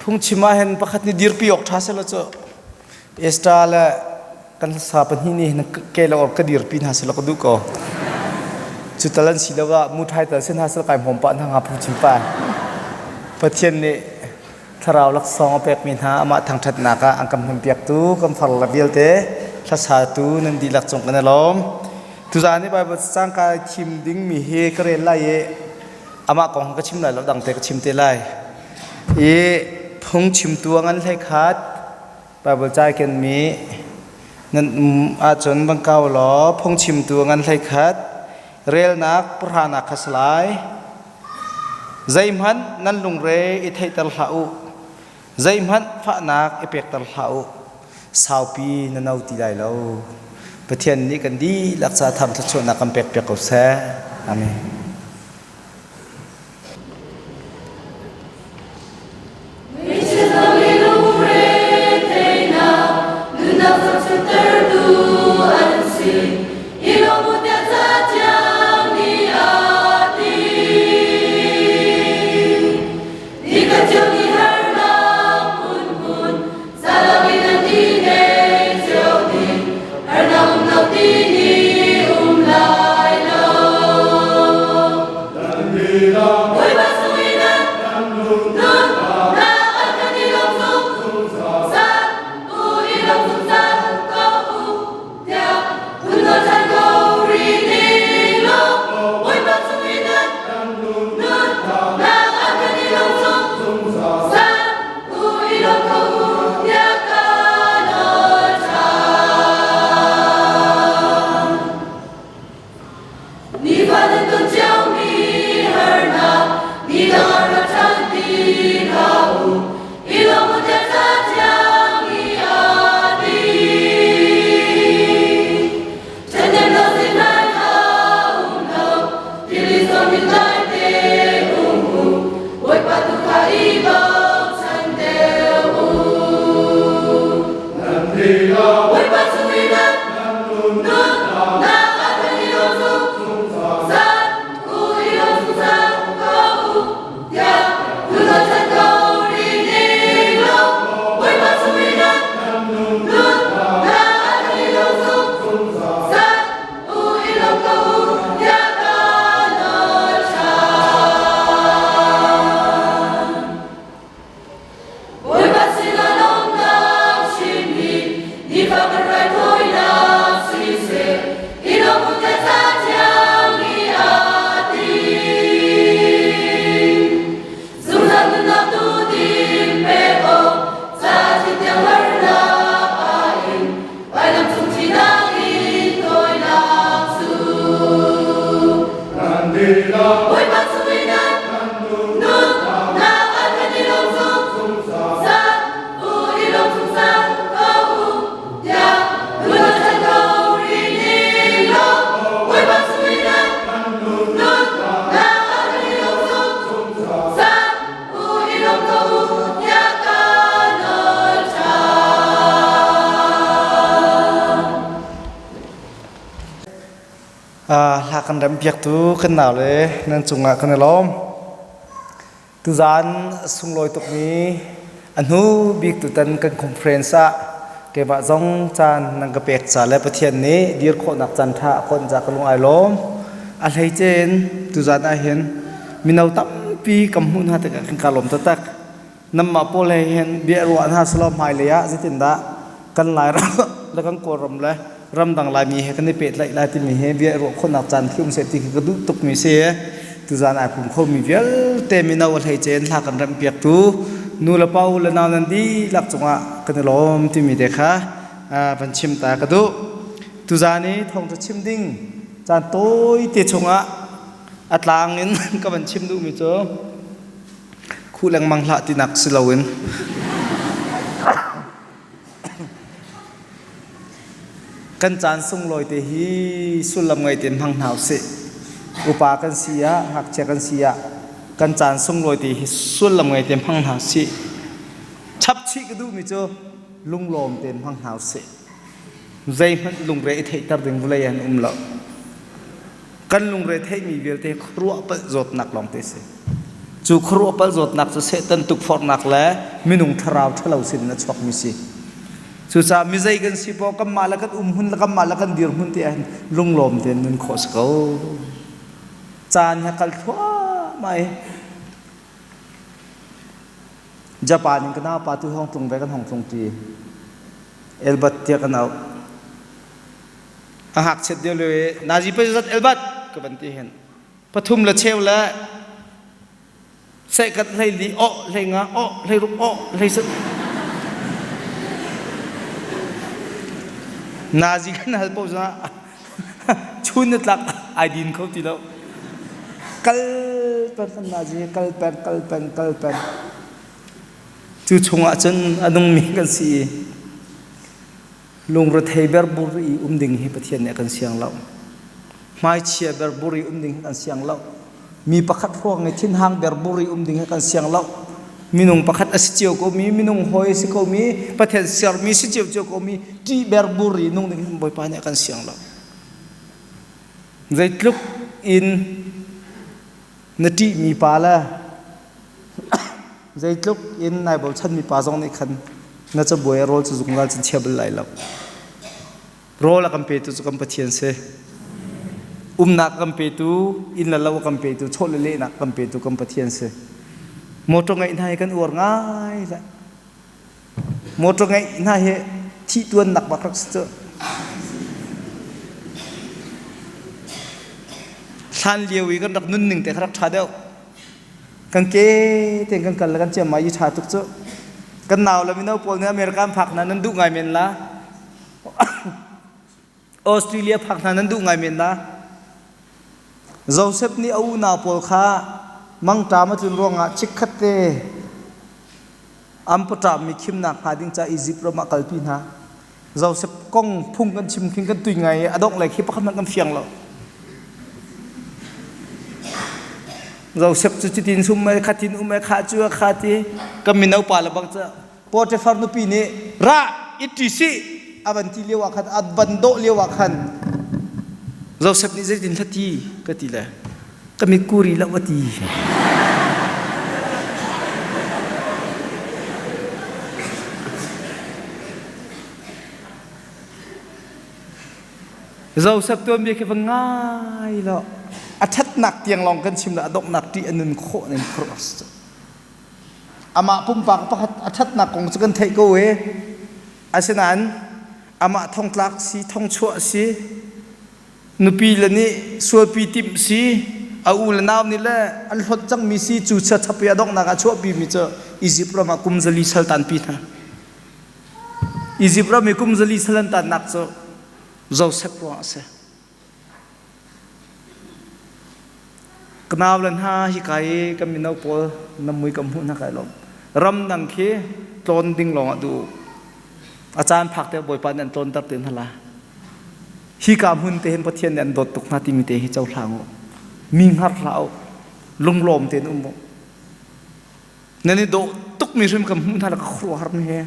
Phungchim ah hin pakhat nih dirpi awk ṭha selaw cu Esther le kan sa pahnih nih hin ke le or ka dirpi hna selaw ka duh ko. Cu tal an si lo ah muṭhai tal si hna selaw kai hmawm pah hna hnga phungchim pa. Pathian nih thlarau laksawng a pekmi hna amah thangṭhatnak ah an kan hmanpiaktu kan far le vialte hlasatu nan dihlak cung kan i lawm. Tuzaan i Baibal cacang kai thim dingmi hi ka rel lai i amah kong ka chim lai lo dangte ka chim te lai. I phungchimtu a ngan hlei khat Baibal ca kenmi nan um ahcun van kau law phungchimtu a ngan hlei khat relnak pahranak kha si lai. Zeihmanh nan lungre i theihter hlah u. Zeihmanh fahnak i pekter hlah u. Saupi na no ti lai lo. Pathian nih kan dihlak ca tham thluachuahnak kan pekpiak ko seh. Amen. Hla kan rempiaktu kan nau le nan cungah kan i lawm. Tuzaan sunglawi tukmi a hnu bik tutan kan conference ah keimah zong caan nan ka pek ca le Pathian nih dir khawhnak caan ṭha a konh ca ka lung ai lawm. A hleice in tuzaan ah hin mino tampi kan hmuh hna tikah kan ka lawm taktak. Nanmah pawl he hin bia ruah hna selaw hmailei ah zeitindah kan Lairam le kan Kawlram le ramdang Laimi he kan i pehtlaih lai timi hi bia ruah khawhnak caan khi um seh ti khi ka duh tukmi si. Tuzaan ai pum khomi vialte mino a hleice in hla kan remhpiaktu nu le pa u le nau nan dihlak cungah kan i lawm timi te kha van chim ta ka duh. Tuzaan i thawngṭha chim ding caan tawite chungah a tlang in ka van chim duhmi cu Khuh lengmang hlah tinak si loin kan caan sunglawi te hi sullam ngei tein hmang hna usih. Upa kan si ah, ngakchia kan si ah, kan caan sunglawi te hi sullam ngei tein hmang hna usih. Chapchih ka duhmi cu lunglawm tein hmang hna usih. Zeihmanh lungre i theihter ding vawlei ah an um lo. Kan lungre theihmi vialte khuaruah palh zawtnak lawng te si. Cu khuaruah pal zawtnak cu Satan tukforhnak le minung thlarau ṭhalo sin in a chuakmi si. Cucaah mizei kan si poah kanmah le kan umhmun le kanmah le kan dirhmun te ahhin lunglawm tein nun khawh si ko. Caan he kal thluahmah i Japan in ka naupa tu hong tlung ve kan hong tlung ṭi. Elbat tiah kan auh. A ngakchiat deuh lio i nazi pei zat Elbat ka van ti hin. Pathum le cheu le sehkat hlei li awh hlei nga awh hlei ruk awh hlei sat. Nazi kan hal paoh zongah chun na tlak ai din kho ti lo. Kal peng kan nazi kal peng kal peng kal peng. Cu chungah cun a nungmi kan si i lungrethei berbur i um ding hi Pathian nih a kan siang lo. Hmaichia berbur i um ding hi kan siang lo. Mi pakhat ruang i thinhang berbur i um ding hi kan siang lo. Minung pakhat a si cio ko mi, minung hawi a si ko mi, Pathian sermi si cio cio ko mi, ṭih berbur i nung ding hi Bawipa nih a kan siang lo. Zeitluk in na ṭihmi pa le Zeitluk in nai bochanmi pa zong nih khan na cabuai ah rawl cu zungzal cun chia bal lai lo. Rawl a kan petu cu kan Pathian si. Umnak a kan petu, inn le lo a kan petu, chaw le lehnak a kan petu kan Pathian si. Motor ngeih hna hi kan uar ngai le motor ngeih hna hi thih tuannak bak rak si cu. Hlan lio i kan rak nunning te kha rak ṭha deuh. Kan ke tein kan kal le kan ciam i ṭha tuk cu. Kan nau le mino pawl nih America an phak hna nan duh ngai men la. Australia phak hna nan duh ngai men la. Joseph nih a unau pawl kha mangṭam a tlun ruangah chikkhat te an pawṭammi khimnak hnga ding ca Izipt ram ah kalpi hna. Joseph kong phung kan chim khin kan tui ngai i a dongh lei khi pakhat hmanh kan fiang lo. Joseph cu cutin sum ai khatin um ai kha cu a kha ti kan mino pa le bang cu Potiphar nupi nih ra itti si a van ti lio ah khan a van dawh lio ah khan Joseph nih zeitin hla ti ka ti le ka mit kuri lo a ti. Joseph tuanbia khi va ngai law a ṭhatnak tiang lawng kan chim la a donghnak ṭih a nun khawh ning cross cu amah pumpak pakhat a ṭhatnak kong cu kan theih ko e asinain amah thongtlak si thongchuah si nupi le nih sualpi timh si a u le nau nih le an hlawt cangmi si cu chia chap i a donghnak ah chuahpi mi cu Egypt ram ah kum zali sal tanpi hna Egypt ram i kum zali sal an tannak cu Joseph ruang a si Ka nau le hna hika i kan mino pawl nan mui ka hmuh hna kai lawm. Ramdang khi tlawn ding lawng ah duh. A caan phak te Bawipa nih an tlawnter te hna la. Hika hmun te hin Pathian nih an dawt tuk hna timi te hi cohlang u. Mi hngar hlah u. Lunglawm tein um u. Nan i dawh tukmi hrim ka hmuh hna le ka khuaruahhar mi he.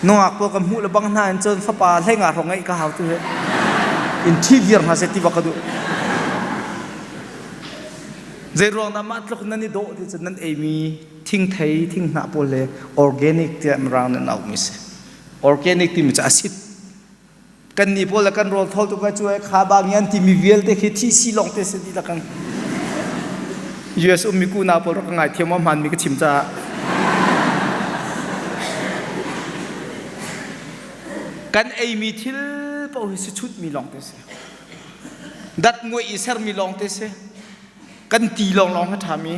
Nungak pawl ka hmuh le bang hna in cun fapa hleinga hrawng ngeih ka hau tu he. In ṭhi viar hna seh ti bak ka duh. Zei ruang dah mah tluk nan i dawh ti cun nan eimi thingthei thinghnah pawl le organic tiah mirang nih an auhmi si. Organic timi cu acid Kannih pawl le kan rawl thawl tuk cu kha ba ngian timi vialte khi thi si lawng te si dihlak kan US ummi kuna pawl rak ka ngai thiam hmaan mi ka chim caah kan eimi thil paoh hi si chutmi lawng te si dat muai i sermi lawng te si kan ti lawnglawng a ṭhami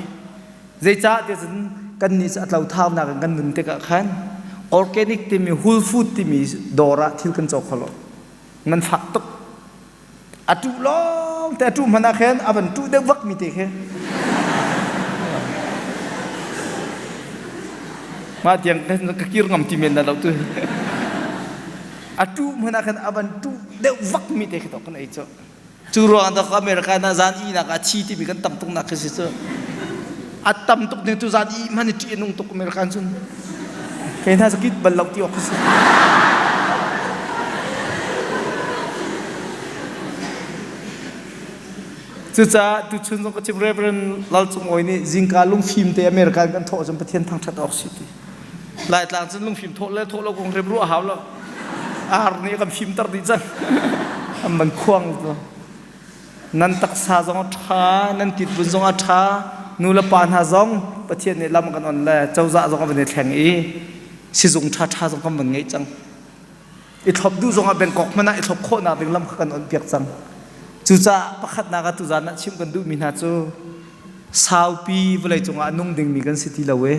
zeicah ti cun kan nih cu a tlo thaunak in kan nun tikah khan organic timi whole food timi dawr ah thil kan caw kho lo man fak tuk a tuh lawng te a tuh hmanh ah khin a van tuh deuh vak mi te khi mah tiang ka kir ngam ti men na lo tu a tuh hmanh ah khan a van tuh deuh vak mi te khi to kan ei cu Cu ruang dah America na zan ihnak ah thi timi kan tam tuk nak khi si cu. A tam tuk ning tu zan ih hman i ṭih a nung tuk American cun. Kei hna sakit bal lo ti awk khi si. Cucaah tuchun zong ka chim Reverend Lal Cung Awi nih zingka lungfim te America in kan thawh cun Pathian thangṭhat awk si ti. Laitlang cun lungfim thawh le thawh lo kong rem ruah hau lo. Ar nih a kan fimter dih cang. An man khuang tu. Nan taksa zong a ṭha, nan titvun zong a ṭha, nu le pa hna zong Pathian nih lam kan on le cozah zong a van i thleng i sizung ṭhaṭha zong kan van ngeih cang. I thlop duh zong ah Bangkok hmanh ah i thlop khawhnak ding lam kha kan on piak cang. Cucaah pakhatnak ah tuzaan ah chimh kan duhmi hna cu saupi vawleicung ah a nung dingmi kan si ti lo i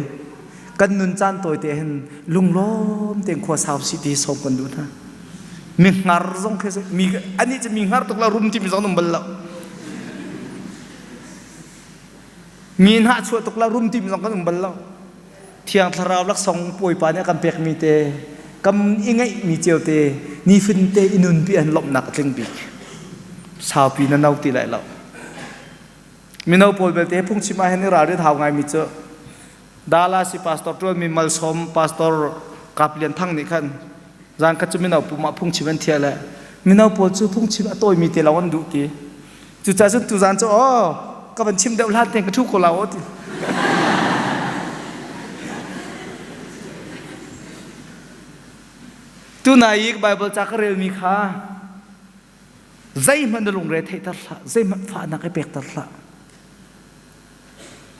kan nun caan tawite hin lunglawm tein khua sau si ti sawm kan duh hna. Mi hngar zong khi mi anih cu mi hngar tuk la rum timi zong an um bal lo. Mi hnah chuah tuk la rum timi zong kan um bal lo. Thiang Thlarau laksawng Bawipa nih a kan pekmi te kam i ngeihmi cio te nifin te i nunpi an lawmhnak a tling bik. Saupi na no ti lai lo. Mino pawl belte phungchim ah hin i ralrin hau ngaimi cu Dallas i pastor ṭuanmi Malsawm pastor Kap Lian Thang nih khan zan khat cu mino pum ah phungchim an thiah le mino pawl cu phungchim a tawimi te lawng an duh ti. Cucaah cun tuzan cu aw ka van chim deuh hlan tein ka ṭhu ko la aw ti. Tunai i Bible ca ka relmi kha zeihmanh na lungre theihter hlah, zeihmanh fahnak i pekter hlah.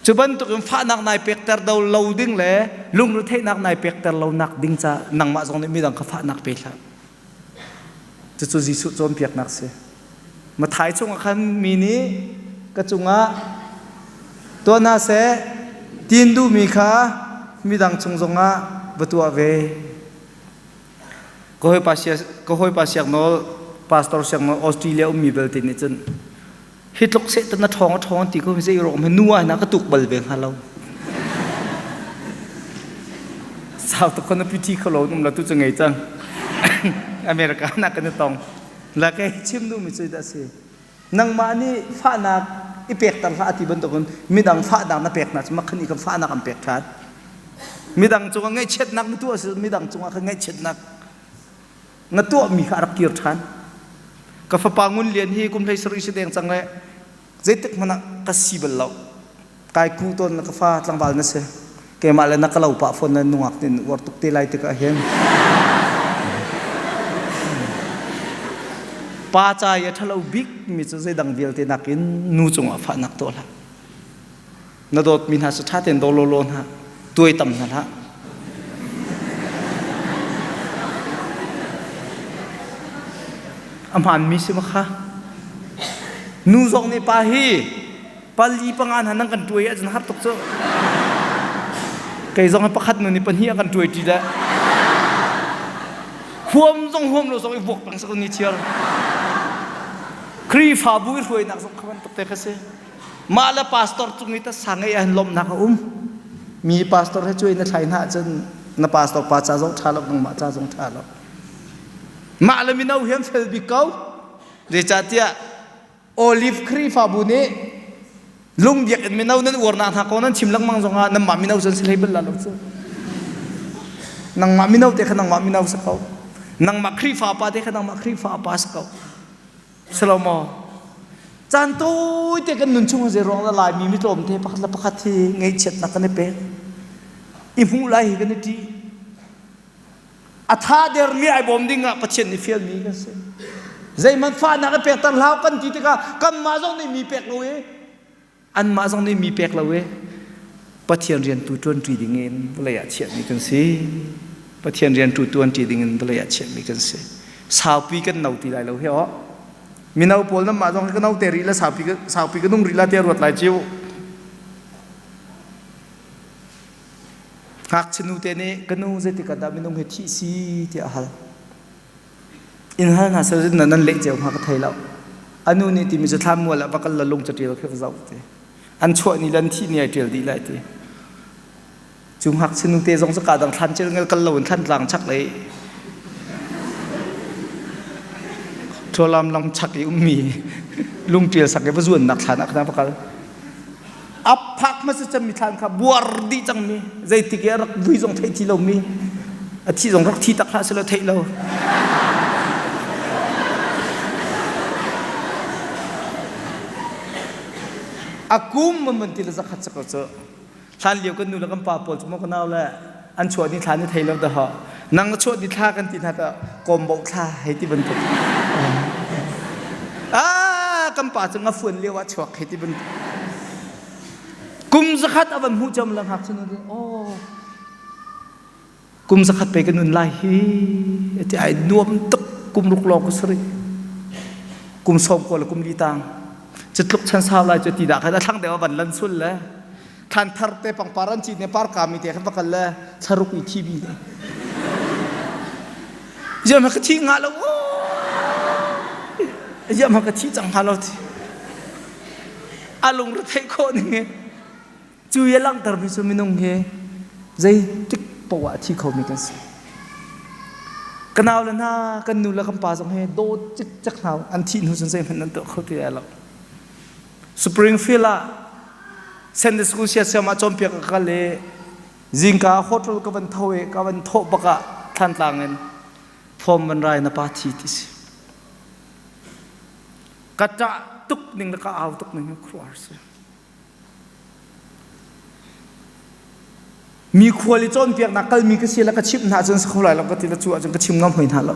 Cu bantukin fahnak nai pekter do lo ding le lungretheihnak nai pekter lo nak ding ca nangmah zong nih midang kha fahnak pe hlah. Cucu Jesuh cawnpiaknak si. Mathai chungah khan mi nih ka cungah tuah hna seh tiin duhmi kha midang chung zongah va tuah ve. Ka hawipa ka hawipa siaknawl pastor siaknawl Australia ummi belte nih cun hi tluk sehtan na ṭhawng a ṭhawng ti ko zei rawng nu ah na ka tuk bal ve hnga lo. Sau tuk na piti kho lo um la tu cu ngei cang. America na kan i tong. La kei chim duhmi cu dah si. Nangmah nih fahnak i pekter hlah ti bantukin midang fahnak na pek hna cu makhan i kan fahnak an pek ṭhan. Midang cungah ngaihchiatnak na tuah si midang cungah khan ngaihchiatnak na tuahmi kha a rak kir ṭhan. Ka fapa Ngun Lian hi kum 17 si deng cang le zeitik hmanh ah ka si bal lo. Kai ku tawn na ka fa tlangval na si. Keimah le na ka lo pah fawn na nungak nih uar tuk te lai tikah hin. Pa ca i a ṭhalo bik mi cu zeidang vialte nakin nu cungah fahnak tuah hlah. Na dawtmi hna cu ṭha tein daw lawlaw hna, tuai tam hna hlah. A hmaanmi si ma kha? Nu zong nih pa hi pali panga hna nan kan tuai ahcun har tuk cu. Kei zong hi pakhat nu nih pahnih a kan tuai ṭi le huam zong huam lo zong i vuak peng sa ni chiar. Khrihfabu i hruainak zong kha bantuk te kha si. Mah le pastor cung i ta sang i an lawmhnak a um. Mi pastor he cuai na thlai hna ahcun na pastor pa ca zong ṭha lo, nangmah ca zong ṭha lo. Mah le mino hi an fel bik ko. Zeicahtiah Olive Khrihfabu nih lung biakinn mino nan uarnak hna kong nan chim lengmang zongah nanmah mino cu an si hlei bal lo cu. Nangmah mino te kha nangmah mino si ko. Nangmah Khrihfa pa te kha nangmah Khrihfa pa si ko. Salomo caan tawite kan nun chung zei ruang dah Laimi mi tlawmte pakhat le pakhat hi ngaihchiatnak kan i pek. I hmuh lai hi kan i ṭih. A tha dermi ai bawm ding ah Pathian nih fialmi kan si. Zeihmanh fahnak i pekter hlah kan ti tikah kanmah zong nih mi pek lo i anmah zong nih mi pek lo i Pathian rian tu ṭuanṭi ding in vawlei ah chiahmi kan si. Pathian rian tu ṭuanṭi ding in vawlei ah chiahmi kan si. Saupi kan no ti lai lo hi aw. Mino pawl nan mah zong hi ka no te rih la saupi saupi ka nung rih la tiah ruat lai ciu. Ngakchia nu te nih ka nu zeitik ah dah minung hi thih si tiah a hal. In hal hna seh nan nan leh cio hnga ka thei lo. A nu nih timi cu thlanmual ah va kal la lung caṭial khi va zoh ti. An chuah ni le an thih ni ai ṭial dih lai ti. Cu ngakchia nu te zong cu ka dang thlan cel ngel kal lo in thlan tlang chak lei Ṭhualam lam chak i ummi lung ṭial sak i va zuannak thlan ah khan va kal. A phak hmasa cemmi thlan kha buar dih cangmi zeitik i a rak vui zong theih ti lomi a thi zong rak thi tak hlah selaw theih lo. A kum man man ti le zakhat si ko cu. Hlan lio kan nu le kan pa pawl cu maw ka nau le an chuah ni thla ni thei lo dah nang na chuah ni thla kan ti hna ta kawm bo thla hei ti bantuk. Ah kan pa cu ngafuan lio ah chuak hei ti bantuk. Kum zakhat a van hmuh cam la ngak cun oh kum zakhat pe ka nun lai hi ti ai nuam tuk kum ruk lawng ka sari kum sawm ko le kum li tang cutluk chan sau lai cu ti dah khan a thlang deuh van lan sul le thlan thar te pangpar an cin ne par ka mi te khan va kal le thlaruk i thi bi ne ziam ka thi nga lo ziam ka thi cang hnga lo ti a lung ra theih khawh ning Cu i a langhtermi cu minung hi zeitik paoh ah a thi khomi kan si. Ka nau le hna, kan nu le kan pa zong hi dawt cikcek hna an thih hnu cun zeihmanh nan tuah kho ti lai lo. Springfield ah Sunday School siasiam ah cawnpiak ka kal i zingka hotel ka van tho i ka van thawh bak ah Thlantlang in form van rai na pa thi ti si. Ka ṭah tuk ning le ka au tuk ning hi khuaruahhar si. Mi khual i cawnpiaknak kalmi ka si le ka chimh hna cun si kho lai lo ka ti le cu ahcun ka chim ngam hoi hna lo.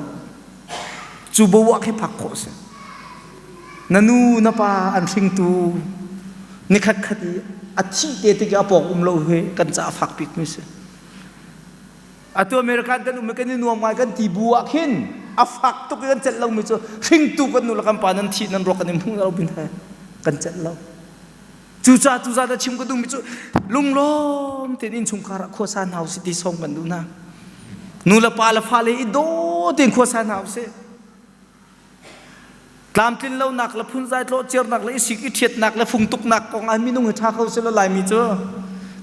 Cu bo ah khi phak khawh si. Na nu na pa an hringtu nikhat khat i a thih te tik i a pawng um lo hi kan caah fak bikmi si. Atu American kan um i kan i nuam ngai kan ti bu ah khin a fak tuk i kan celh lomi cu hringtu kan nu le kan pa nan thih nan ruak kan i hmuh lo bin he kan celh lo. Cucaah tuzaan a chim ka duhmi cu lunglawm tein innchungkhar ah khuasa hna usih ti sawm kan duh hna. Nu le pa le fale i daw tein khuasa hna usih. Tlamtlin lonak le phunzai tlawhciarnak le i sik i ṭhiatnak le fungtuknak kong ah minung hi ṭha kho sila Laimi cu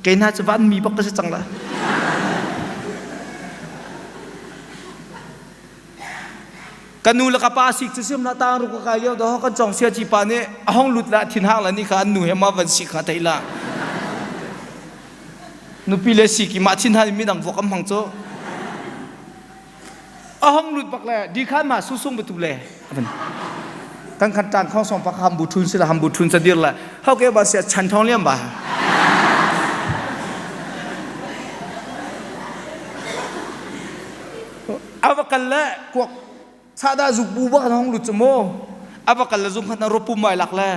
kei hna cu vanmi bak ka si cang la. Ka nu le ka pa sik cu sim la tang ru ka kai lio do kan cong sia ci pa nih a hong lut la thin hang la ni kha an nu he ma van sik kha thei la. Nupi le sik i mah thin hang mi dang vuak am hmang cu. A hong lut bak le di khan ma su sung batu le kan khan tan khong song pa ham bu thun sila ham bu thun sa dir la hau ke ba sia chan thong liam ba ava kal le kuak sada zuk bu ba kan hong lut chu mo ava kal le zung khan ro pum mai lak le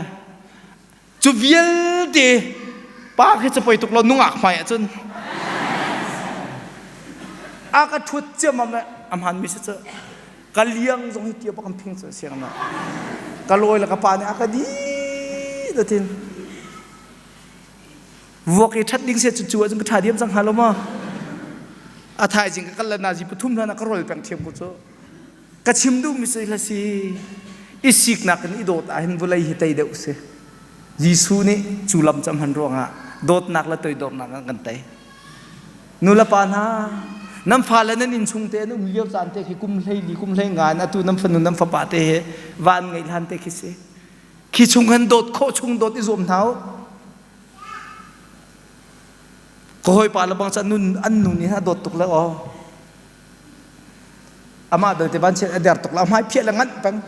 Cu vialte pa khi cu poi tuk lo nungak hmai ahcun a ka ṭhut ciammam le a hmaanmi si cu ka liang zong hi tia bak an phing cu siang na ka lawi le ka pa nih a ka di datin vuak i ṭhat ding se cu cu ahcun ka ṭha diam cang hnga lo ma a thaizing ka kal le nazi pathum hna ka rol peng thiam ko cu Ka chim duhmi cu hi si i siknak in i dawt ahhin vawlei hi tei deuh si. Jesuh nih cu lam cu a hman ruangah dawtnak le toidornak an kan tei. Nu le pa hna, nan fale nan innchung te an um lio caan te khi kum 14 kum 15 in atu nan fanu nan fapa te he va an ngeih hlan te khi si. Khi chung khan dawt khawh chung dawt i zuam hna u. Ka hawipa le bang cu nun an nu nih a dawt tuk le aw. Amah belte vanchiat a der tuk la hmai phiah le nganh peng.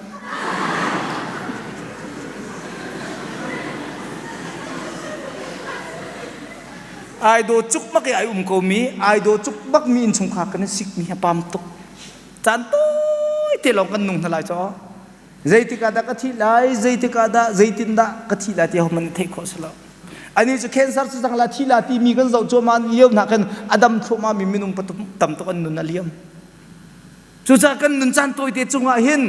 Ai daw cuk bak i ai um ko mi, ai daw cuk bak mi innchungkhar kan i sik mi hi a pam tuk. Caan tawi te lawng kan nung hna lai caw. Zeitik ah dah ka thih lai, zeitik ah dah, zeitin dah ka thih lai ti hohmanh nih theih khawh si lo. Ani cu cancer cu cang la thi la timi kan zoh cuahmah lio hna khan a dam thluahmah mi minung tam tuk an nun a liam. Cucaah kan nun caan tawite cungah hin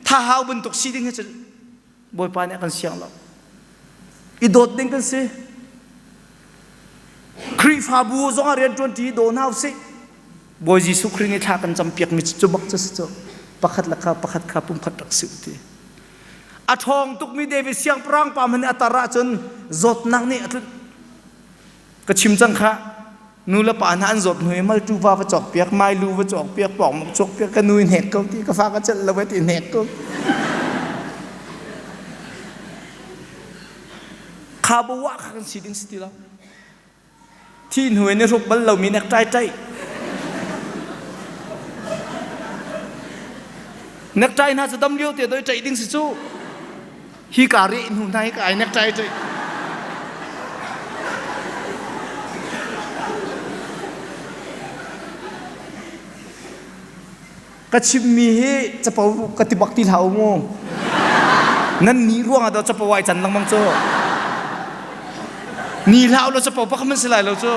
thahau bantuk si ding hi cu Bawipa nih a kan siang lo. I dawt ding kan si. Khrihfabu zongah rianṭuan ṭi daw hna usih. Bawi Jesuh Khrih nih thla kan campiakmi cu bak cu si cu pakhat le kha pakhat kha pumkhat rak si u ti. A ṭhawng tukmi David siangpahrang pa hmanh nih a tar ahcun zawtnak nih a tlunh. Ka chim cang kha nu le pa hna an zawt hnu i maltu va va cawk piak, mailu va cawk piak, pawngmuk cawk piak, ka nu i hnek ko ti, ka fa ka celh lo e ti hnek ko. Kha bawa kha kan si ding si ti lo. Thi hnu in i hruk bal lomi nek ṭai ṭai. Necktie hna cu dam lio te doi ṭaih ding si cu. Hi ka reh hnu hna hi ka ai necktie ṭaih. Ka chimmi hi capo ka ti bak ti hlah u mu. Nan ni ruangah dah capo ai can lengmang cu. Ni hlah u law capo pakhat man si lai lo cu.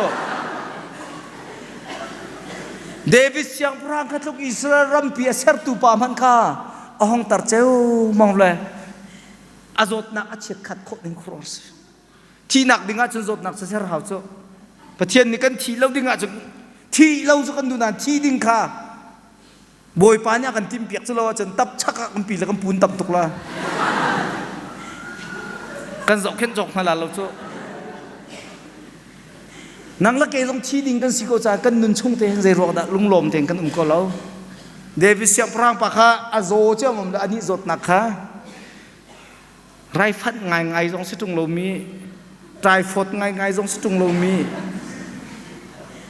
David siangpahrang kha tluk Israel rampi a sertu pa hmanh kha a hong tar ceu mang le a zawtnak a chiatkhat khawh ding khuaruahhar si. Thihnak ding ahcun zawtnak cu ser hau cu. Pathian nih kan thih lo ding ahcun thih lo cu kan duh nain thi ding kha Bawipa nih a kan timhpiak cu lo ahcun tap chak ah kan pi le kan pun tam tuk la. Kan zohkhenh cawk hna la lo cu. Nang le kei zong thi ding kan si ko caah kan nun chung te hin zei ruang dah lunglawm tein kan um ko lo. David siangpahrang pa kha a zaw ciammam le anih zawtnak kha raifanh ngaingai zong si ṭung lomi typhoid ngaingai zong si ṭung lomi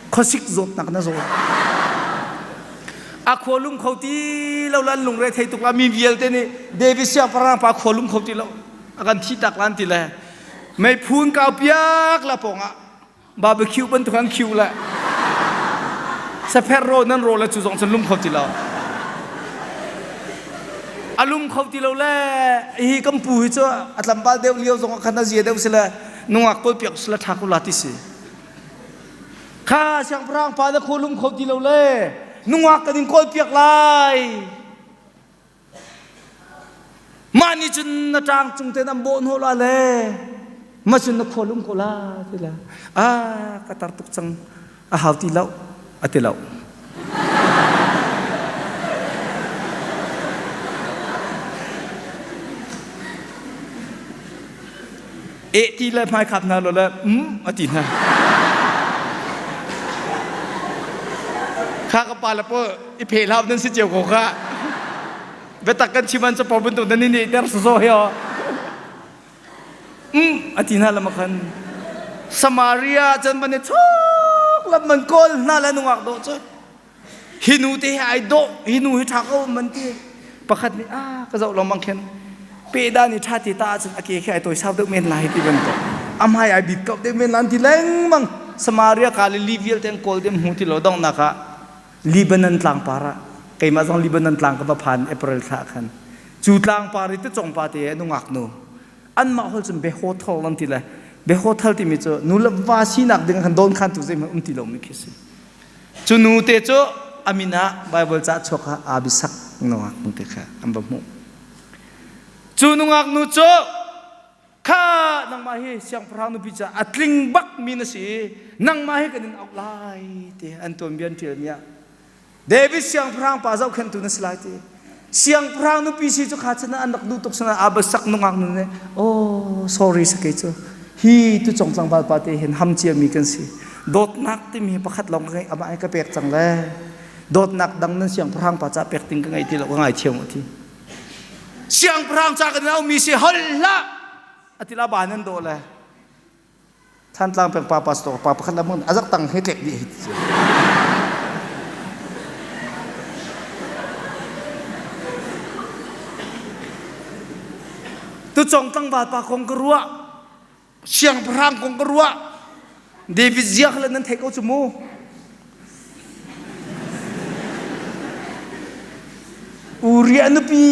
khuasik zawtnak na zaw. A khua lum kho ti lo le an lungre thei tuk la mi vialte nih David siangpahrang pa khua lum kho ti lo a kan thi tak lan ti le meiphun kau piak la pawngah barbecue bantuk an khiu le sapher ro nan ro le cu zong cun lum kho ti lo a lum kho ti lo le hi kan pu hi cu a tlangval deuh lio zong ah khan a zia deuh si le nungak kawl piak sila tha ko la ti si kha siangpahrang pa na kho lum kho ti lo le nungak kan in kawl piak lai Mah nih cun na ṭang cung tein an bawh hnawh la le mah cun na khual um ko la ti le ah ka tar tuk cang a hau ti lo a ti lo. Eh ti le hmai khap hna lo le um a ti hna. Kha ka pa le pawl i phe hlau nan si cio ko kha. Biatak kan chim an capo bantuk nan i ter so hi o. Um a ti hna lama khan. Samaria chan ban i chok lam man kawl hna le nungak dawh cu. Hi nu te hi ai dawh, hi nu hi ṭha ko man ti. Pakhat nih ah ka zoh lengmang khin pehdan i ṭha ti ta ahcun a ke khi ai tawi sau deuh men lai ti bantuk. A hmai ai bit kau deuh men lan ti lengmang. Samaria Galilee vialte an kawl dem hmu ti lo donghnak ah Lebanon tlangpar ah keimah zong Lebanon tlang ka va phan April thla khan. Cu tlangpar i tucong pa te nungak nu anmah hol cun behothal an ti le behothal timi cu nu le va sinak ding khan dawn khan tu zeihmanh um ti lomi khi si. Cu nu te cu a min ah Baibal ca chuak ah Abisak nungak nu te kha an va hmuh. Cu nungak nu cu kha nangmah hi siangpahrang nupi ca a tling bak mi na si i nangmah hi kan in auh lai ti an tuanbia an ṭialmi ah David siangpahrang pa zohkhenhtu na si lai ti. Siangpahrang nupi si cu kha chan ah an rak duh tuk sana Abasak nungak nu nih oh sorry sake cu hi tu cong tlangval pa te hin ham ciami kan si. Dawtnak timi hi pakhat lawng ka ngeih amah hi ka pek cang le dawtnak dang nan siangpahrang pa ca pek ding ka ngei ti lo ka ngaithiam u ti. Siangpahrang ca kan aumi si hol hlah ati la ba nan daw le Thantlang peng pa pastor pa pakhat lam a zak tang he tlek dih hi ti Tucong tlangval pa kong ka ruah siangpahrang kong ka ruah David ziak le nan theih ko cu mu Uriah nupi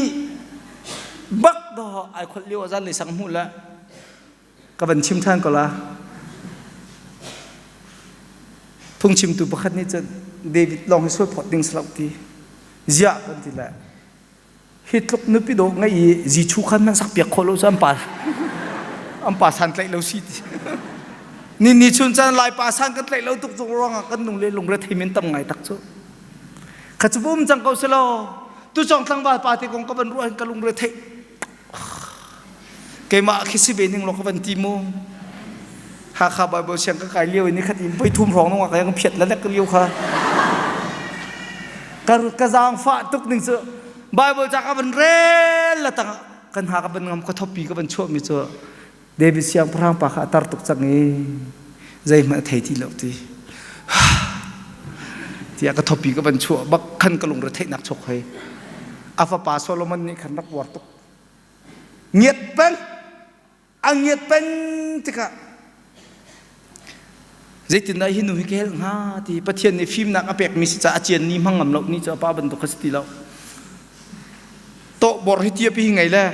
bak do ai kholh lio azan lei sang hmuh la Ka van chim ṭhan ko la. Phungchimtu pakhat nih cun David lawng hi sual phawt ding si lo ti. Ziah kan ti le. Hi tluk nupi dawh ngeih i zichu khan hmanh sak piak khawh lo cu an pa an pa san tlaih lo si ti. Ni ni chun caan lai pa san kan tlaih lo tuk cung ruangah kan nung le lungre thei men tam ngai tak cu. Kha cu bum cang ko selaw tu cong tlangval pa te kong ka van ruah hin ka lungre thei Keimah khi si ve ning law ka van ti mu. Hakha Bible siang ka kai lio i nikhat in voi thum hrawng nungak ka phiat la lek lio kha. Ka ka zaangfah tuk ning cu Bible ca ka van rel la tang kan ha ka van ngam ka thopi ka van chuah mi cu David siangpahrang pa kha a tar tuk cang i zeihmanh a thei ti lo ti. Tiah ka thopi ka van chuah bak khan ka lungre theihnak chuak hoi. A fapa Solomon nih khan rak uar tuk. Ngiat peng, a ngiat peng tikah zeitindah hi nu hi ka helh hnga ti Pathian nih fimnak a pekmi si caah a cian ni hmang ngam lo ni cu a pa bantuk kha si ti lo. Tawhbor hi tia pi ngei le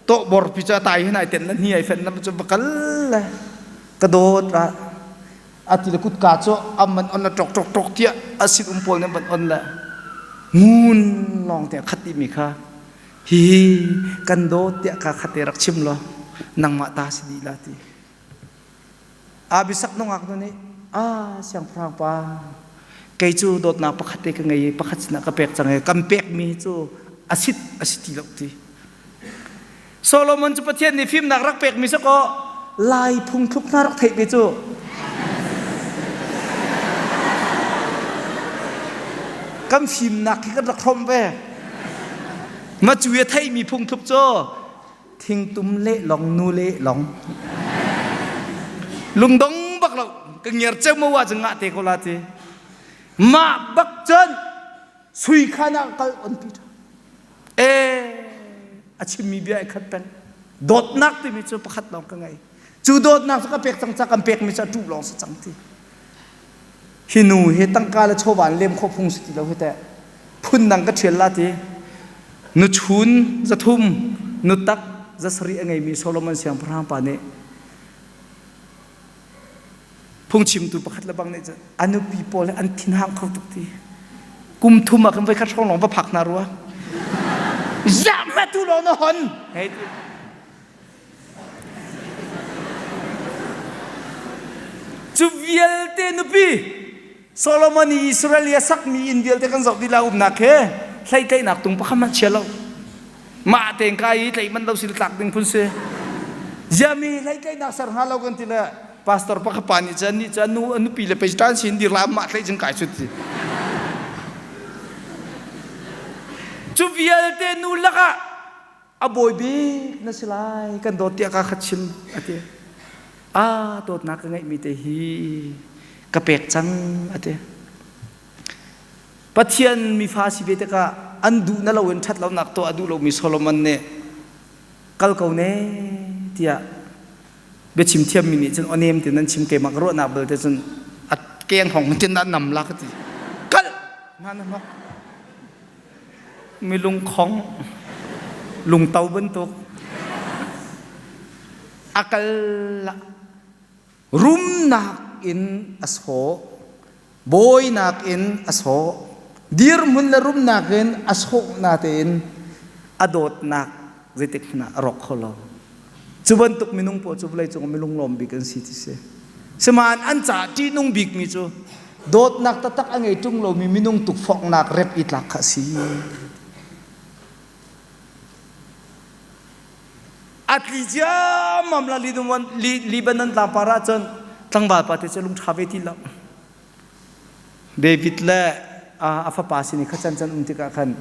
tawhbor pi cu a tai hin ai tenh le hni ai fenh le cu va kal le ka dawt ah a ti le kutka cu am man on le ṭok ṭok ṭok tiah a sin um pawl nih van on le ngun lawng te khat dihmi kha hihi kan dawt tiah ka khat te rak chim law nangmah ta si dih la ti. Abisak nungak nu nih ah siangpahrang pa kei cu dawtnak pakhat te ka ngei i pakhat sinah ka pek cang i kan pekmi cu a sit a si ti lo ti. Solomon cu Pathian nih fimnak rak pekmi si kaw Lai phungthluk hna rak theih ve cu. Kan fimnak hi kan rak hrawmh ve. Macu i a theihmi phungthluk cu thingtum le long nu le long lungdong bak lo ka ngiar ceu mo ah cun ngah te ko la ti mah bak cun sui khan ah kal on pi tha e a chimmi bia ai khat peng dawtnak timi cu pakhat lawng ka ngei cu dawtnak cu ka pek cang ca kan pekmi cu a ṭuh lawng si cang ti Hi nu hi tangka le chawva in lem khawh phung si ti lo hi teh. Phundang ka ṭhial la ti. Nuchun 300, nutak 700 a ngeimi Solomon siangpahrang pa nih phungchimtu pakhat le bang nih cun a nupi pawl hi an thinhang kho tuk ti. Kum thum ah kan voikhat hrawng lawng va phak hna rua. Zah hmatu lawng na hon. Hei ti. Cu vialte nupi Solomon i Israel i a sakmi inn vialte kan zoh dih la umnak he hleitlaihnak tung pakhat hmanh chia lo. Mah tein ka i tlaih manh lo si tlak ding phun si. Ziami hleitlaihnak ser hnga lo kan ti le pastor pakhat pa nih cun nih cun nu a nupi le pei tan sin dir la mah tlaih cun kai chut ti. Cu vialte nu lakah a bawi bik na si lai kan dawt tiah ka kha chim a ti a dawtnak ka ngeihmi te hi ka pek cang a ti Pathian mifa si ve tikah an duh na loin ṭhat lonak tuah a duh lomi Solomon nih kal ko ne tiah biachim thiammi nih cun onem ti nan chim keimah ka ruahnak belte cun a keng hong tin an nam la ka ti kal hna na hnok Milungkhong, lungto bantuk a kal rumnak in a sawh, bawinak in a sawh, dirhmun le rumnak in a sawh natein a dawtnak zeitik hmanh ah a rawk kho lo. Cu bantuk minung pawl cu vawleicung ah minung lawm bik an si ti si. Sihmanhsehlaw an caah ṭihnung bikmi cu dawtnak taktak a ngei ṭung lomi minung tukforhnak rep i tlak kha a si. A tli ciammam la Libanon tlangpar ah cun tlangval pa te cu lungṭha ve ti lo. David le a fapa sin i kha can can um tikah khan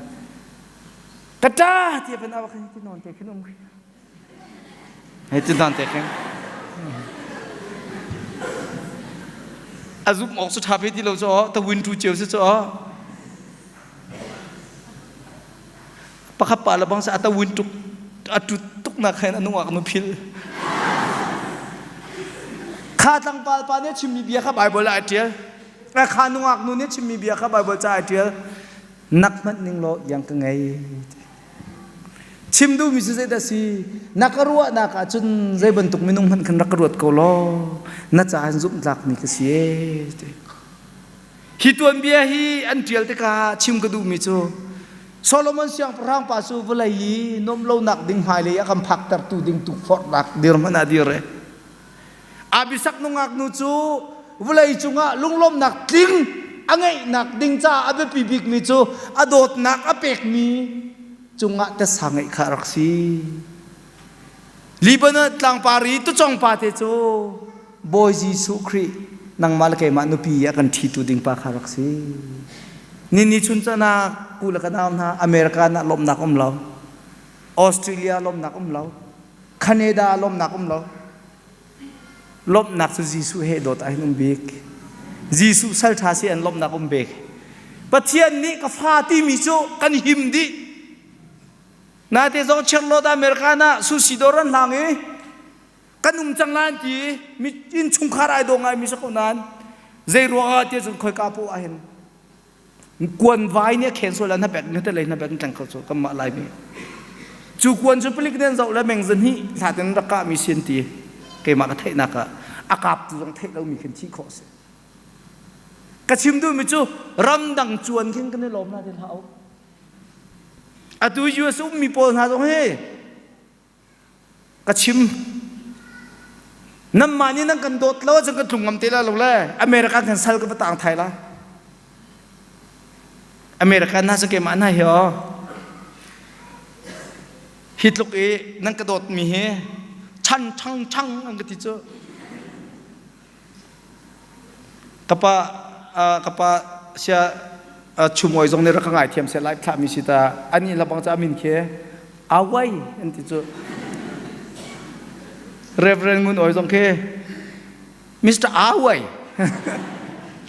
ka ṭa ti a van au khan ti nawn te khin um Hei ti dan te khin. A zumh awk cu ṭha ve ti lo cu aw, ta win tu cio si cu aw. Pakhat pa le bang sa a ta win tuk a tut tuk nak khan a nungak nu phil. Kha tlangpal pa nih chimmi bia kha Bible ah ai ṭial. Kha nungak nu nih chimmi bia kha Bible ca ai ṭial. Nak hmanh ning law iang ka ngei. Chim duhmi cu zeidah si? Na ka ruahnak ahcun zei bantuk minung hmanh khan rak ka ruat ko law na caah in zumhtlakmi ka si ee. Ti. Hi tuanbia hi an ṭial tikah chim ka duhmi cu Solomon siangpahrang pa cu vawlei i nuamh lonak ding hmailei a kan phaktertu ding tukforhnak dirhmun ah dir e. Abisak nungak nu cu vawlei cungah lunglawmhnak tling a ngeihnak ding caah a biapi bikmi cu a dawtnak a pekmi cungah tasa ngeih kha a rak si. Libanon tlangpar i tucong pa te cu Bawi Jesuh Khrih nangmah le keimah nupi a kan ṭhitu ding pa kha rak si. Nini chun canak ku le ka nau hna America nah lawmhnak um lo. Australia lawmhnak um lo. Canada lawmhnak um lo. Lawmhnak cu Jesuh he dawt ah hin um bik. Jesuh sal ṭha si an lawmhnak um bik. Pathian nih ka fa timi cu kan him dih. Nate zong Charlotte America na sushi dawr an hlang i kan um cang lai an ti mi innchungkhar ai daw ngai mi si ko nain zei ruangah tiah cun khoika poah ah hin. Kuan vai nih a khen sual na bek na te lei na bek tlang kho cu kanmah Laimi. Cu kuan cu palik nih an zoh le meng zahnih hlat in rak kahmi si an ti. Keimah ka theihnak ah a kap tu zong theih lomi khin thih khawh a si. Ka chim duhmi cu ramdang cuan khin kan i lawm na ti hlah u. Atu US ummi pawl hna zong hi Ka chim. Nanmah nih nan kan dawt lo ahcun kan tlung ngam te la lo le America kan sal ka va tang thai la. America na cu keimah na hi aw. Hi tluk i nan ka dawt mi hi chan chang chang an ka ti cu. Kapa kapa sia chumoi zong nih rak ka ngaithiam seh live thlah mi si ta ani labang ca min khi awai an ti cu Reverend Ngun Oi zong khi Mr. Awai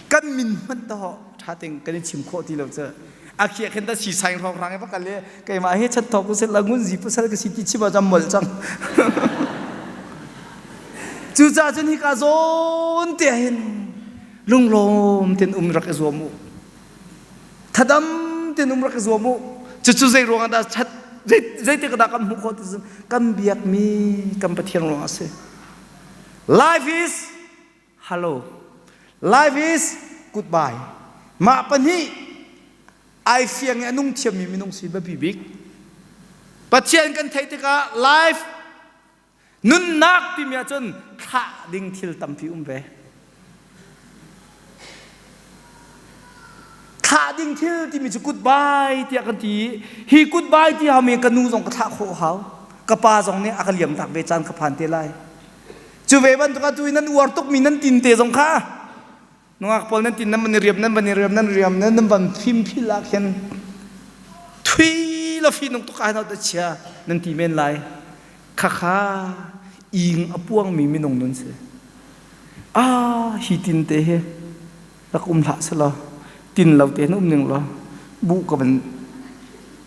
kan min hmanh to tha ting kan i chim khawh ti lo cu a khia khin ta si saing rong rang va kal le keimah hi chat thok sel la ngun zi pasal ka si ti chim ah mol cang Cucaah cun hika zawn te hin lunglawm ten um rak i zuam u. Thadam ten um rak i zuam u. Cucu zei ruangah dah that zeitik dah kan hmuh khawh ti cun kan biakmi kan Pathian ruangah a si. Life is hello. Life is goodbye. Mah pahnih ai fiang i a nung thiammi minung si biapi bik. Pathian kan theih tikah life Nunnak timi ahcun thlah ding thil tampi um ve. Thlah ding thil timi cu goodbye tiah kan ti. Hi goodbye ti hau mi ka nu zong ka thlah khawh hau. Ka pa zong nih a ka liam tak ve caan ka phan te lai. Cu ve bantuk atu i nan uar tukmi nan tin te zong kha Nungak pawl nan tin nan van i riam nan van i riam nan riam nan nan van fim phil ah khin thui la fi nung tuk ai da chia nan ti men lai khakha ing a puangmi minung nun si ah hi tin te hi rak um hlah selaw tin lo te um ning law bu ka van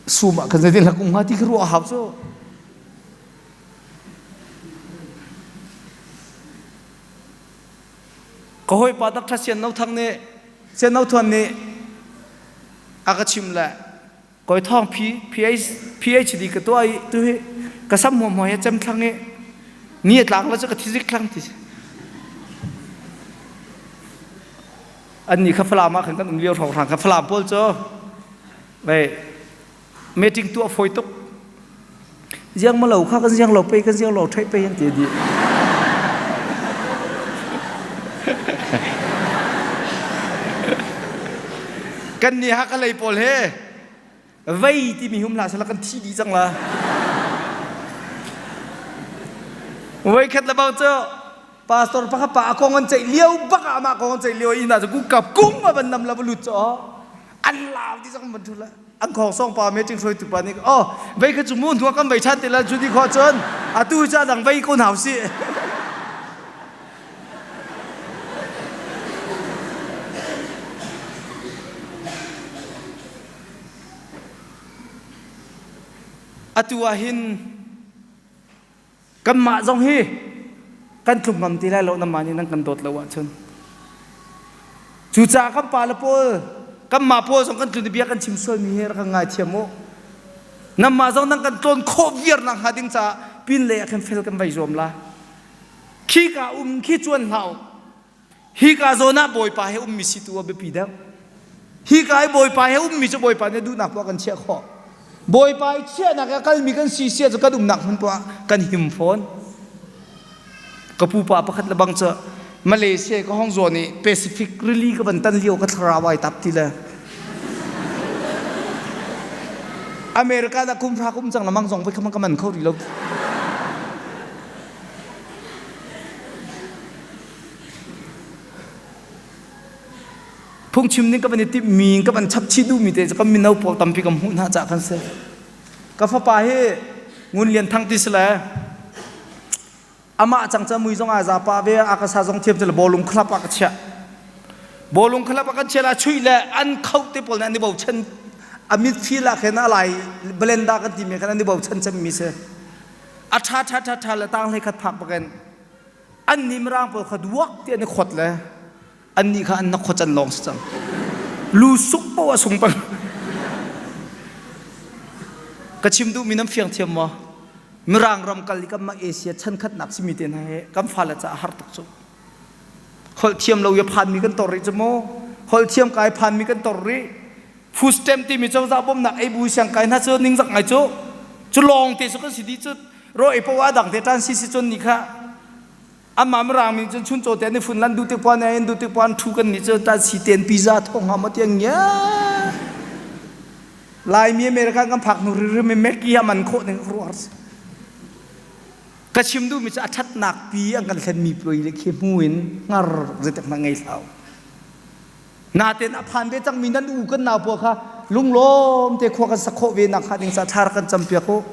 sum ah kan zeitin rak um hnga ti ka ruah hau cu Ka hawipa Dr. Sian No Thang nih Sian No Thuan nih a ka chim le kawi thawng PhD ka tuah i tu hi ka sam huamhuai he cem thlang i ni a tlak la cu ka thizik thlang ti an nih kha Falam ah khan kan um lio hrawng hrang kha Falam pawl cu vei meeting tuah fawi tuk ziang ma lo kha kan ziang lo pei kan ziang lo thei pei an ti dih kan ni ha ka lei pawl he vei timi hum hlah sala kan thi dih cang la voi khat le bang cu pastor pakhat pa a kong an ceih lio bak ah amah kong an ceih lio inn ah cu kap kung a van nam la va lut cu an lau ti cang ban thu la an khong song pa meeting hruaitu pa nih oh vei kha cu mu hnuah kan vei ṭhan ti la cu ti khawh cun atu ca dang vei ko hna usih atu ah hin Kanmah zong hi kan tluk ngam ti lai lo nanmah nih nan kan dawt lo ahcun. Cucaah kan pale pawl kanmah pawl zong kan tlun i bia kan chim sualmi hi rak kan ngaithiam u. Nanmah zong nan kan tlawn khawh viar nak hnga ding caah pinlei ah khin fel kan vai zuam la. Khika um khi cuan hlah u. Hika zawn ah Bawipa he ummi si tu a biapi deuh. Hika i Bawipa he ummi cu Bawipa nih duhnak poah kan chiah khawh. Bawipa i chiahnak i a kalmi kan si sia cu kan umnak hmun poah kan him fawn. Ka pupa pakhat le bang cu Malaysia ka hong zawn i Pacific rili ka van tan lio ka thlarau ai tap ti le America dah kum hra kum cang lamang zong voi kha ka man kho rih lo. Phungchim ning ka van i timhmi ka van chapchih duhmi te cu kan mino pawl tampi ka hmuh hna caah kan si. Ka fapa hi Ngun Lian Thang ti si le amah cang ca mui zong aa zapa ve a ka sa zong thiam le bawlung club ah ka chiah. Bawlung club ah kan chiah la chuih le an kho te pawl nih an i bochan a midfield ah khin a lai blenda kan timi khan an i bochan cemmi si. A tha tha tha tha le tang hlei khat phak bakin Annih Mirang pawl kha duak ti an i khot le annih kha an na khocan lawng si cang. Lu suk poah sung pang. Ka chim duhmi nan fiang thiam maw? Mirang ram kal i kan mah Asia chan khatnak simi te hna he kan fale caah har tuk cu. Holh thiam lo i a phanmi kan tor rih cu mu. Holh thiam kai phanmi kan tor rih. Food stamp timi cozah bawmhnak ei bu siang kai hna cu ningzak ngai cu. Cu lawng te cu kan si dih cu. Ro ei poah dang te tan si si cun ni kha Amah Mirang mi cun chuncaw te an i fun lan duh tik puan an duh tik puan thu kan nih cu ta si ten pizza thong ha ma tiang ngia. Laimi America kan phak hnu rim Mackie a man khawh ning ruar. Ka chim duh mi cu a thatnak pi an kan thlen mi ploi le khi hmu in ngar zetek na ngei hlau. Naten a phan ve cang mi nan u kan nau pawl kha lunglawm te khua kan sak khawh ve nak hnga ding ca thar kan cam piak u.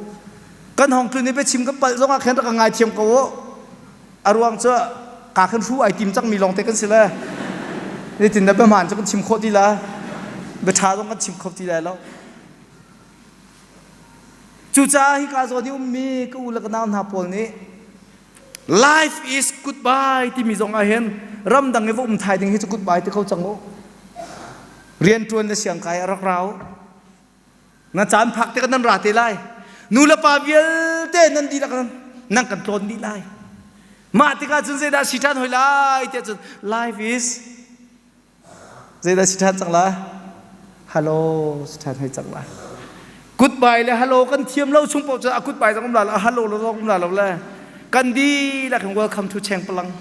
Kan hong tlun i biachim kan palh zong ah khin rak ka ngaithiam ko u. A ruang cu ka khin hru ai tim cang mi lawng te kan si le. Nitin na biahmaan cu kan chim khawh ti la. Biaṭha zong kan chim kho ti lai lo. Cucaah hika zawn i ummi ka u le ka nau hna pawl nih Life is goodbye timi zong ah hin ramdang i va um thai ding hi cu goodbye ti ko cang u. Rianṭuan le siangkai a rak rau. Na caan phak tikah nan ra te lai. Nu le pa vialte nan dihlak nan kan tlawn dih lai. Mah tikah cun zeidah si ṭhan hoi lai tiah cun life is Zeidah si ṭhan cang la? Hello si ṭhan hoi cang la. Goodbye le hello kan thiam lo chung paoh cu a goodbye zong um la lo, a hello lo zong um la lo le kan dihlak in welcome to Chengpalang.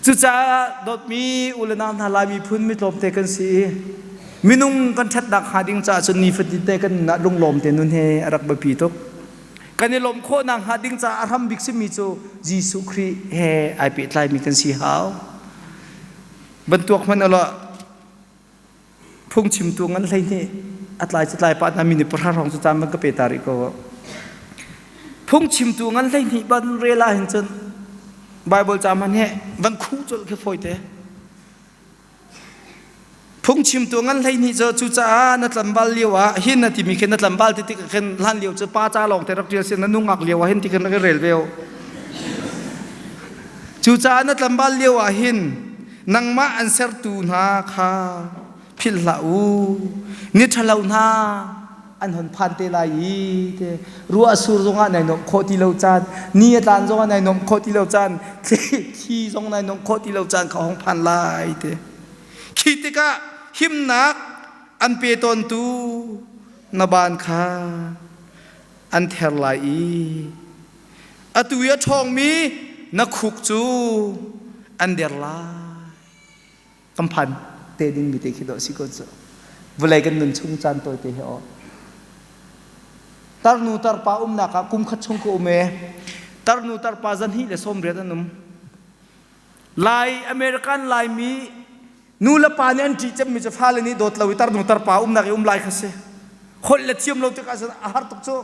Cucaah dawtmi u le nau hna Lai miphun mi tlawmte kan si i minung kan ṭhatnak hnga ding caah cun nifatin te kan nun ah lunglawm te nun hi a rak biapi tuk. Kan i lawmh khawhnak hnga ding caah a hram bik simi cu Jesuh Khrih he ai pehtlaimi kan si hau. Bantuak hmanh ulaw phungchimtu ngan hlei nih a tlai cu tlai pah hna mi nih pahra hrawng cu caan van ka pe ta rih ko. Phungchimtu ngan hlei hnih ban rel ah hin cun Bible ca hmanh he van khuh colh khi fawi te. Phungchimtu ngan 12 cu cucaah na tlangval lio ah hin na timi khi na tlangval ti tik khin hlan lio cu pa ca lawng te rak ṭial si na nungak lio ah hin ti khin rak i rel ve u. Cucaah na tlangval lio ah hin nangmah an sertu hna kha philh hlah u. Ni ṭhalo hna an hon phan te lai i te ruah a sur zongah nai nuamh khawh ti lo caan ni a tlan zongah nai nuamh khawh ti lo caan thli zong nai nuamh khawh ti lo caan kha hong phan lai te khi tikah himnak an pe tawntu na ban kha an ther lai i atu i a ṭhawngmi na khuk cu an der lai kan phan te ding mi te khi dawh si ko cu vawlei kan nun chung caan tawi te hi aw tarnu tarpa umnak ah kum khat chung ka um e tarnu tarpa zan hi le som riat an um lai american laimi nu le pa nih an ṭih cemmi cu fale nih dawt lo i tarnu tarpa umnak i um lai kha si holh le thiam lo tikah a har tuk cu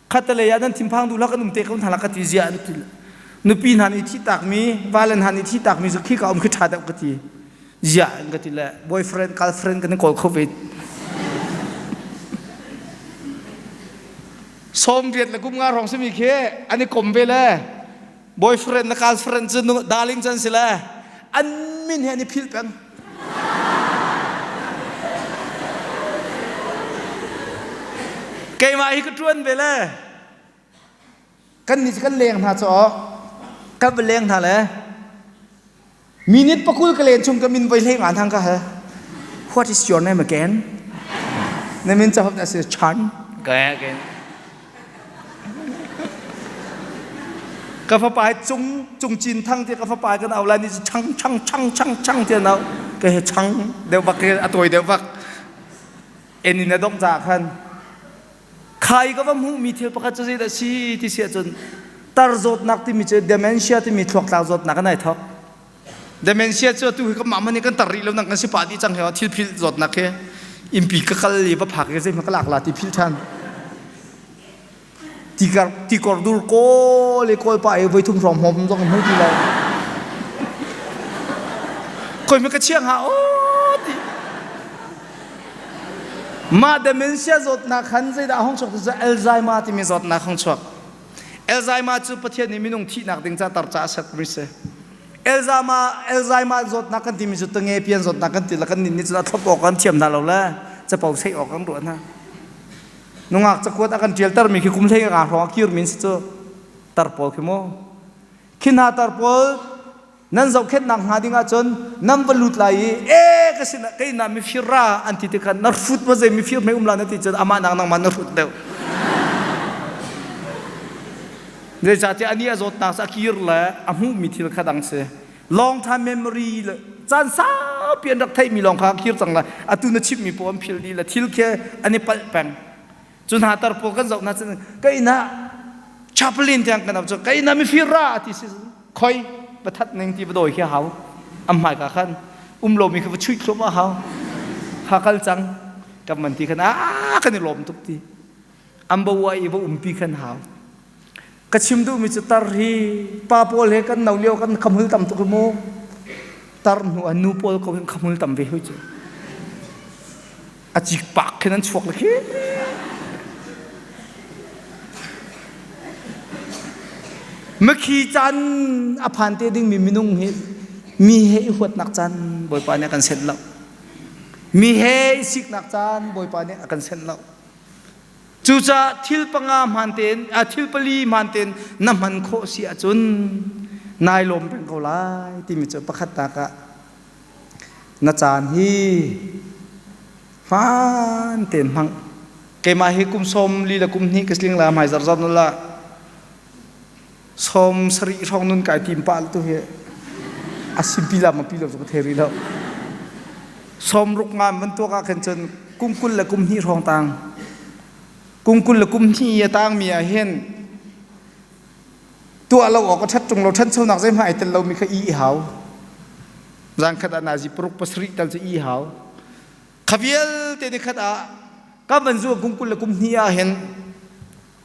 Khatalei ah nan thinphang duh hlah kan um te ko hna la ka ti ziah an ti. Nupi hna nih thih takmi, vale hna nih thih takmi cu khika um khi ṭha deuh ka ti. Ziah an ka ti le boyfriend, girlfriend kan i kawl kho ve. 80 le kum nga hrawng simi khi an i kom ve le boyfriend le girlfriend cu darling can si le an min he an i philh peng. Keimah hi ka ṭuan ve le kan nih cu kan leng hna cu kan va leng hna le minute pakul ka len chung ka min voi hlei nga thang ka hal what is your name again na min ca na si Chan ka again Ka fapa hi cung cung cin thang ti ka fapa kan au lai ni cu chang chang chang chang chang ti an au ka he chang deuh bak a tawi deuh bak en in a dongh caah khan khai ka va hmuhmi thil pakhat cu zeidah si ti si ahcun tar zawtnak timi cu dementia timi thluaktlak zawtnak an ai thok dementia cu atu hi kan mah man kan tar rih lo nang kan si pah dih cang he thil phil zawtnak he innpi ka kal i va phak i zeihmanh ka lak la ti phil ṭhan tikar tikor dur kawl i kawl pa i voi thum hrawng hmom zong hmu ti lo koi ma ka chiang ha o ti mah dementia zawtnak khan zeidah hong chuak ti cu Alzheimer timi zawtnak hong chuak. Alzheimer cu Pathian nih minung thihnak ding ca tar ca a sermi si. Alzheimer Alzheimer zawtnak kan timi cu tange pian zawtnak kan ti la kan nin nih cun a thlop awk kan thiam hna lo le capo sei awk kan ruah hna. Nungak cakuat a kan ṭialtermi khi kum hlei nga hrawng a kirmi si cu tar pawl khi mu. Khi hna tar pawl nan zohkhenhnak hnga ding ahcun nan va lut lai i e ka sinah kei na mifir ra an ti tikhan na hrut ma zei mifir hmei um la na ti cun amah nak nangmah na hrut deuh. Zeicahtiah anih a zawtnak cu a kir le a hmuhmi thil kha dang si. Long time memory le caan saupi an rak theihmi lawng kha kir cang lai. Atu na chimhmi paoh an philh dih le thil khi an i palh peng. Cu hna tar pawl kan zoh hna cun ka inn ah chaplain tiang kan cu ka inn ah mifir ra ti si khoi va that ning ti va dawi khi hau. Am hmaika khan um lomi kha va chuih thluahmah hau. Kha kal cang kan man ti khan a kan i lawm tuk ti. An ba uai i va umpi khan hau. Ka chim duhmi cu tar hi pa pawl he kan no lio kan khamhul tam tuk mu. Tar hnu ah nu pawl ko hin khamhul tam ve hoi cu. A cik pak khin an chuak le khi. Makhi caan a phan te dingmi minung hi mi he i huatnak caan Bawipa nih a kan senh lo. Mi he i siknak caan Bawipa nih a kan senh lo. Cucaah thil panga hmaan tein, thil pali hmaan tein na hman khawh si ahcun nai lawm peng ko lai timi cu pakhatnak ah na caan hi hmaan tein hmang. Keimah hi kum sawm li le kum hnih ka sling la hmai zarzar na la 70 hrawng nun kai tim pah tu hi a simpi la ma pi lo cu ka thei rih lo. 60 nga man tuak ah khan cun kum 20 le kum hnih hrawng tang kum 20 le kum hnih a tang mi ah hin tuah lo awk a ṭhat ṭung lo ṭhanchonak zeihmanh ai tel lomi kha i hau zan khat ah nazi paruk pasarih tal cu i hau kha vialte ni khat ah ka van zu kum 20 le kum hnih ah hin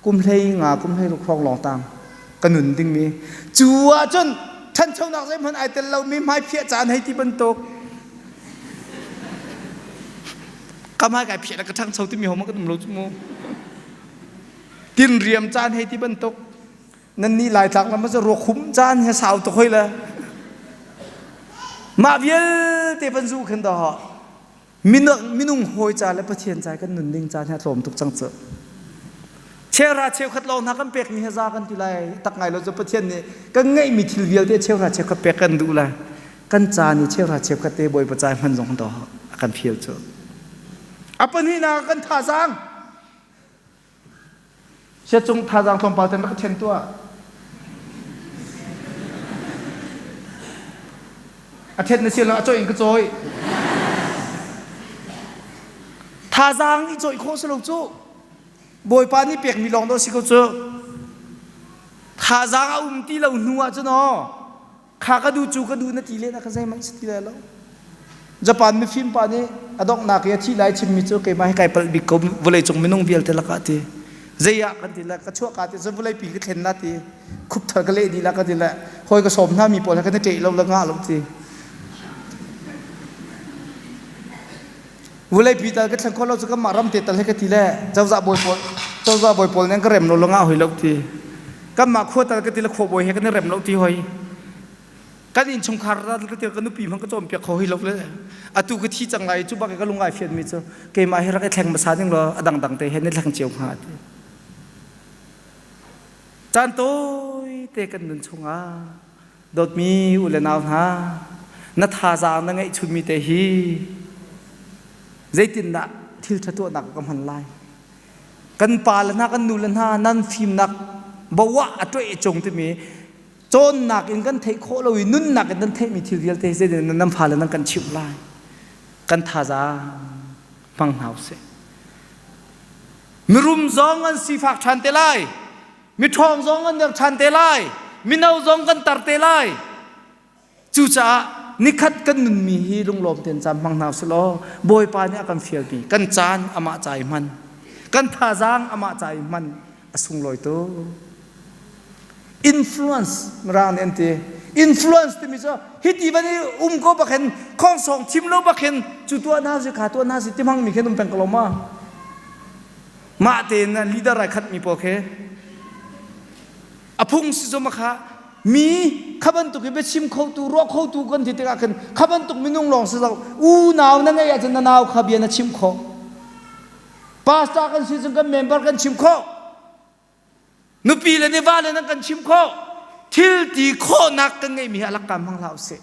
kum hlei nga kum hlei ruk hrawng lawng tang ka nun dingmi cu ahcun ṭhanchonak zeihmanh ai tel lomi hmaiphiah caan hei ti bantuk ka hmai kai phiah le ka ṭhangcho timi hom kan um lo cu mu tin riam caan hei ti bantuk nan nih laitlak lam cu ruak hum caan he sau tuk hoi le mah vialte van zu khin dah Minung hawi ca le Pathian ca kan nun ding caan hi a tlawm tuk cang cu. Cheuhra cheukhat lawng hna kan pekmi hi za kan ti lai tak ngai lo cu Pathian nih kan ngeihmi thil vialte cheuhra cheukhat pek kan duh lai. Kan ca nih cheuhra cheukhat te Bawipa ca hman zong to a kan fial cu. A pahnihnak kan thazaang Siacung thazaang tlawmpal ten rak ka ṭhen tuah. A ṭhen na si lo, a cawih in ka cawih. Thazaang i cawih khawh si lo cu. Bawipa nih pekmi lawng dawh si ko cu. Thazaang a um ti lo hnu ah cun aw kha ka duh cu ka duh na ti len ah khan zeihmanh si ti lai lo. Japan mifim pa nih a donghnak i a thih lai chimmi cu keimah hi kai palh bik ko vawleicung minung vialte lakah ti. Zei ah kan ti le ka chuahka ti cun vawleipi ka thlen la ti khupthal ka leh dih la ka ti le hawi ka sawm hna mi pawl he kan i ṭeh lo le ngah lo ti. Vawleipi tal ka thlen khawh lo cu kanmah ram te tal he ka ti le cozah bawi pawl cozah bawi pawl nih an ka rem lo le ngah hoi lo ti. Kanmah khua tal ka ti le khua bawi he kan i rem lo ti hoi. Kan innchungkhar tal ka ti ka nupi hmang ka cawnpiak kho hoi lo le atu ka thi cang lai cu bak ka lung ai fian mi cu keimah hi rak i thleng hmasa ning law a dangdang te he ni thleng cio hnga ti. Caan tawi te kan nun chungah Dawtmi u le nau hna, na thazaang na ngeihchunmi te hi zeitindah thil ṭha tuahnak ka hman lai? Kan pa le hna, kan nu le hna nan fimnak bawah a ṭueh cung timi cawnnak in kan theih khawh lo i nunnak in nan theihmi thil vialte hi zeitin nan fale nan kan chimh lai? Kan thazaang hmang hna usih. Mirum zong an sifak ṭhan te lai. Miṭhawng zong an der ṭhan te lai. Mino zong kan tar te lai. Cucaah nikhat kan nunmi hi lunglawm tein caan hmang hna usih law Bawipa nih a kan fialmi kan caan amah ca i hman, kan thazaang amah ca i hman a sunglawi tuk. Influence Mirang nih an ti. Influence timi cu hiti van i um ko bak hin khongsawng thim lo bak hin cu tuah hna si kha tuah hna si ti hmangmi khin um peng ko lo ma? Mah tein leader ai khatmi pawl khi. A phung si zong kha mi kha bantuk i biachim khotu ruah khotu kan ti tikah khan kha bantuk minung lawng si lo unau na ngeih ahcun na nau kha bia na chimh khawh. Pastor kan si cun kan member kan chim khawh. Nupi le nih vale nan kan chim khawh. Thil ti khawhnak kan ngeihmi hi a lakka hmang hlah usih.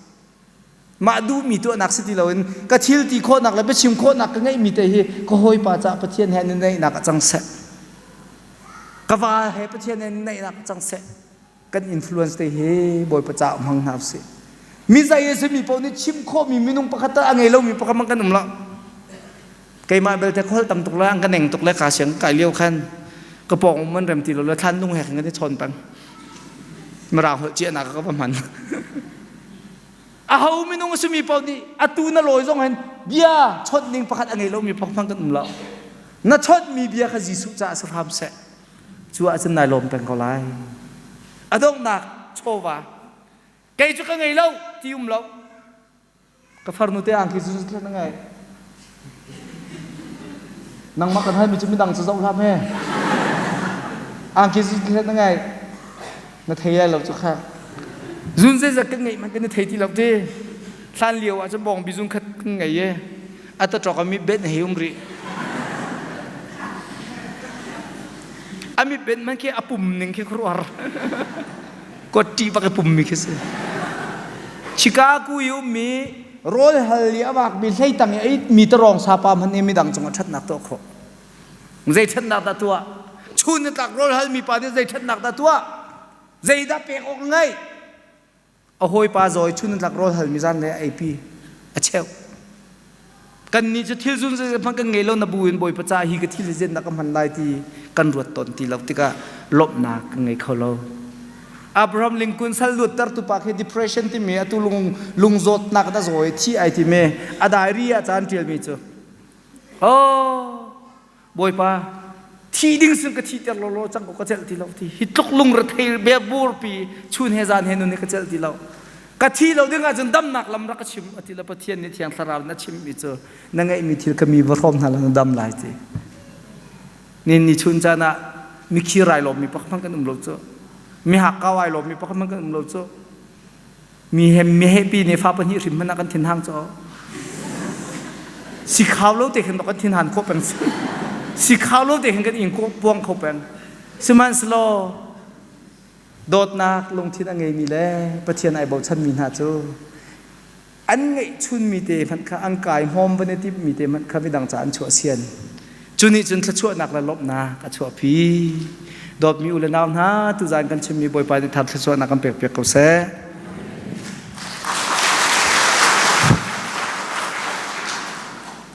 Mah duhmi tuahnak si ti loin ka thil ti khawhnak le biachim khawhnak ka ngeihmi te hi ka hawipa caah Pathian he an i naihnak a cang seh. Ka va he Pathian he an i naihnak a cang seh. Kan influence te hi Bawipa caah hmang hna usih. Mi zei a simi paoh nih chim khawhmi minung pakhat tal a ngei lomi pakhat hmang kan um lo. Keimah belte ka holh tam tuk le an ka neng tuk le ka siang kai lio khan ka pawng um an rem ti lo le thlan lung he khan kan i chawn peng. Mirang holh ciahnak ka va hman. Aho minung a simi paoh nih atu na lawi zong hin bia chawnh ning pakhat a ngei lomi pakhat hmang kan um lo. Na chawnhmi bia kha Jesuh caah si hram seh. Cu ahcun nai lawm peng ko lai. A donghnak chawva kei cu ka ngei lo ti um lo. Ka farnu te angki cu cu na ngei. Nangmah kan halmi cu midang cu zoh hlah me. Angki cu na ngei. Na thei lai lo cu kha. Zun zeizat kan ngeih man kan i thei ti lo ti. Hlan lio ah cun bawngbi zun khat kan ngei i a taṭawk a mit benh hei um rih. A mit benh man khi a pum ning khi khuaruahhar. Kawt bak i pummi khi si. Chicago i ummi rawl hal i a vakmi hlei tang i a itmi tarawng sapa hmanh nih midang cungah ṭhatnak tuah khawh. Zei ṭhatnak dah tuah? Chun ni tlak rawl halmi pa nih zei ṭhatnak dah tuah? Zeidah pek awk a ngeih? A hawipa zawi chun ni tlak rawl halmi zan le a eipi a cheuh. Kannih cu thil zun zeizat hmanh kan ngei lo na bu in Bawipa ca hi ka thil hi zeitindah ka hman lai ti kan ruat tawn ti lo tikah lawmhnak kan ngei kho lo. Abraham Lincoln sal luattertu pa khi depression timi atu lung lungzawtnak in a zaw i thi ai timi a diary ah caan ṭialmi cu Oh Bawipa thi ding sin ka thihter lawlaw cang ko ka celh ti lo ti hi tluk lungrethei beburpi chun he zan he nun hi ka celh ti lo ka thi lo ding ahcun damnak lam rak ka chim a ti lo Pathian nih thiang thlarau in a chimmi cu na ngeihmi thil kha mi va hrawm hna la na dam lai ti nin ni chun caan ah mikhi rai lawmmi pakhat hmanh kan um lo cu mi hakkau ai lawmmi pakhat hmanh kan um lo cu Mi he mi happy nih fa pahnih hrim hmanh ah kan thin hang caw. Si khau lo te khin kan thin han khawh peng. Si khau lo te khin kan ing puang kho peng. Sihmanhsehlaw dawtnak lungthin a ngeimi le Pathian ai bochanmi hna cu an ngeihchunmi te hmanh kha an kai hmawm van i timhmi te hmanh kha midang ca an chuah sian. Cu nih cun thluachuahnak le lawmhnak a chuahpi. Dawtmi u le nau hna, tuzaan kan chimmi Bawipa nih thar thluachuahnak kan pekpiak ko seh.